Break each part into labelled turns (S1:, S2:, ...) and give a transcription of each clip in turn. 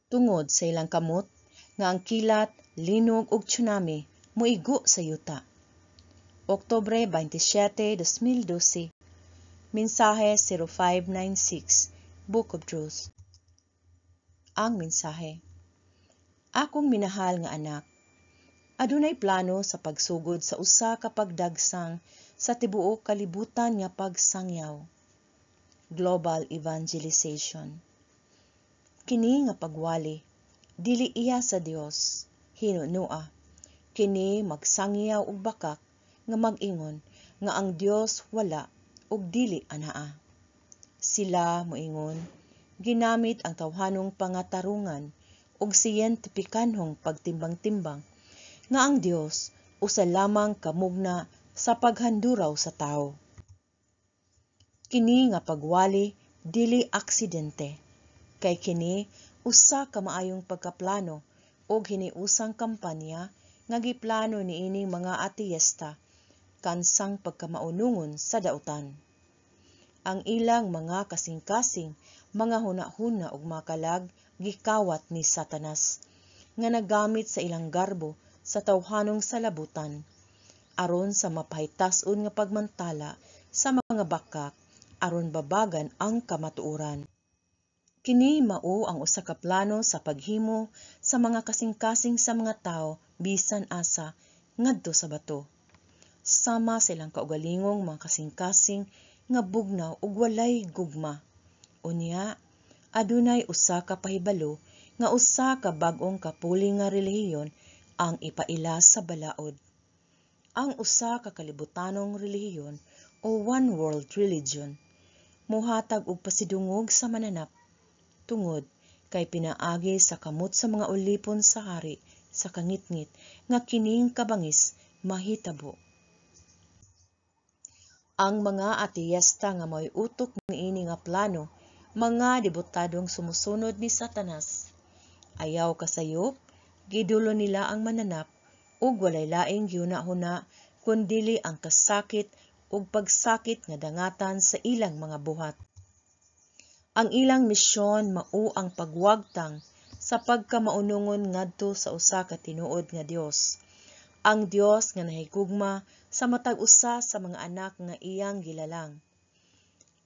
S1: Tungod sa ilang kamot nga ang kilat, linog ug tsunami moigo sa yuta. Oktubre 27, 2012. Mensahe 0596, Book of Truth. Ang mensahe. Akong minahal nga anak, adunay plano sa pagsugod sa usa ka pagdagsang sa tibuok kalibutan nga pagsangyaw. Global Evangelization. Kini nga pagwali dili iya sa Dios, hinunua. Kini magsangyaw og bakak nga mag-ingon nga ang Dios wala ug dili anaa. Sila moingon ginamit ang tawhanong pangatarungan ug siyentipikanhong pagtimbang-timbang nga ang Dios usa lamang ka mugna sa paghanduraw sa tawo. Kini nga pagwali dili aksidente, kay kini usa ka maayong pagkaplano ug hiniusang kampanya nga giplano niining mga ateista kansang pagkamaunongon sa dautan. Ang ilang mga kasing-kasing, mga hunahuna ug mga kalag gikawat ni Satanas nga nagamit sa ilang garbo sa tawhanong salabutan aron sa mapahitas-on nga pagmantala sa mga bakak aron babagan ang kamatuoran. Kini mao ang usa ka plano sa paghimo sa mga kasing-kasing sa mga tawo bisan asa ngadto sa bato. Sama sa ilang kaugalingong mga kasing-kasing nga bugnaw ug walay gugma. Unya, adunay usa ka pahibalo nga usa ka bag-ong kapuli nga relihiyon ang ipaila sa balaod. Ang usa ka kalibutanong relihiyon o one world religion mohatag og pasidungog sa mananap tungod kay pinaagi sa kamot sa mga ulipon sa hari sa kangitngit nga kining kabangis mahitabo. Ang mga ateista nga mao'y utok niini nga plano, mga debotadong sumusunod ni Satanas. Ayaw kasayop, gidulo nila ang mananap ug walay laing gihuna-huna kun dili ang kasakit ug pagsakit nga dangatan sa ilang mga buhat. Ang ilang misyon mao ang pagwagtang sa pagkamaunongon ngadto sa usa ka tinuod nga Dios. Ang Dios nga nahigugma sa matag usa sa mga anak nga iyang gilalang.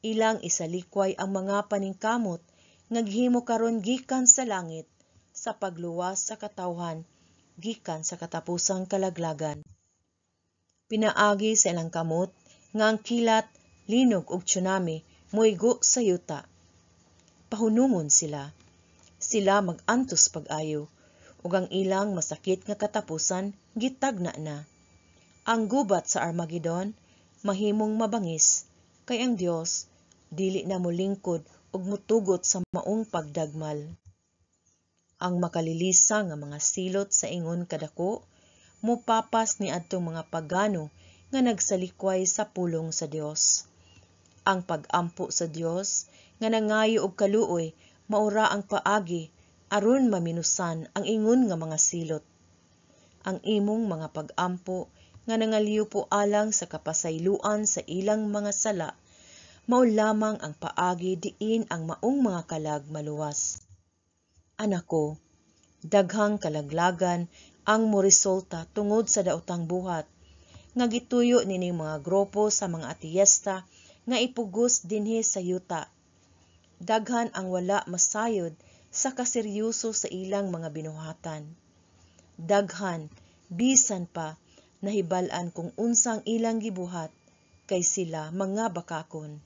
S1: Ilang isalikway ang mga paningkamot nga gihimo karon gikan sa langit sa pagluwas sa katawhan gikan sa katapusang kalaglagan. Pinaagi sa ilang kamot nga ang kilat, linog ug tsunami moigo sa yuta. Pahunungon sila. Sila mag-antos pag-ayo ug ang ilang masakit nga katapusan gitagna na. Ang gubat sa Armageddon mahimong mabangis kay ang Dios dili na molingkod ug motugot sa maong pagdagmal. Ang makalilisa nga mga silot sa ingon kadako mopapas niadtong mga pagano nga nagsalikway sa pulong sa Dios. Ang pag-ampo sa Dios nga nangayo og kaluoy maura ang paagi aron maminusan ang ingon nga mga silot. Ang imong mga pag-ampo nga nangaliwpo alang sa kapasayloan sa ilang mga sala mao lamang ang paagi diin ang maong mga kalag maluwas. Anak ko, daghang kalaglagan ang moresulta tungod sa daotang buhat nga gituyo nining mga grupo sa mga ateista nga ipugos dinhi sa yuta. Daghan ang wala masayod sa kaseryoso sa ilang mga binuhatan. Daghan, bisan pa, nahibal-an kung unsang ilang gibuhat, kay sila mga bakakon.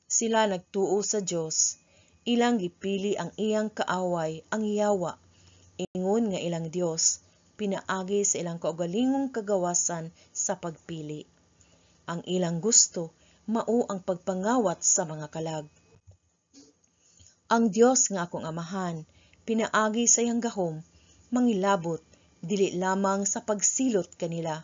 S1: Sila nagtuo sa Dios, ilang gipili ang iyang kaaway, ang yawa, ingon nga ilang Dios, pinaagi sa ilang kaugalingong kagawasan sa pagpili. Ang ilang gusto mao ang pagpangawat sa mga kalag. Ang Dios nga akong amahan, pinaagi sa iyang gahom, mangilabot dili lamang sa pagsilot kanila,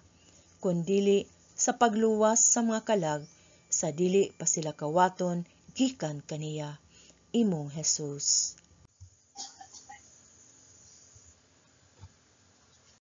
S1: kundili sa pagluwas sa mga kalag sa dili pa sila kawaton gikan kaniya. Imong Jesus.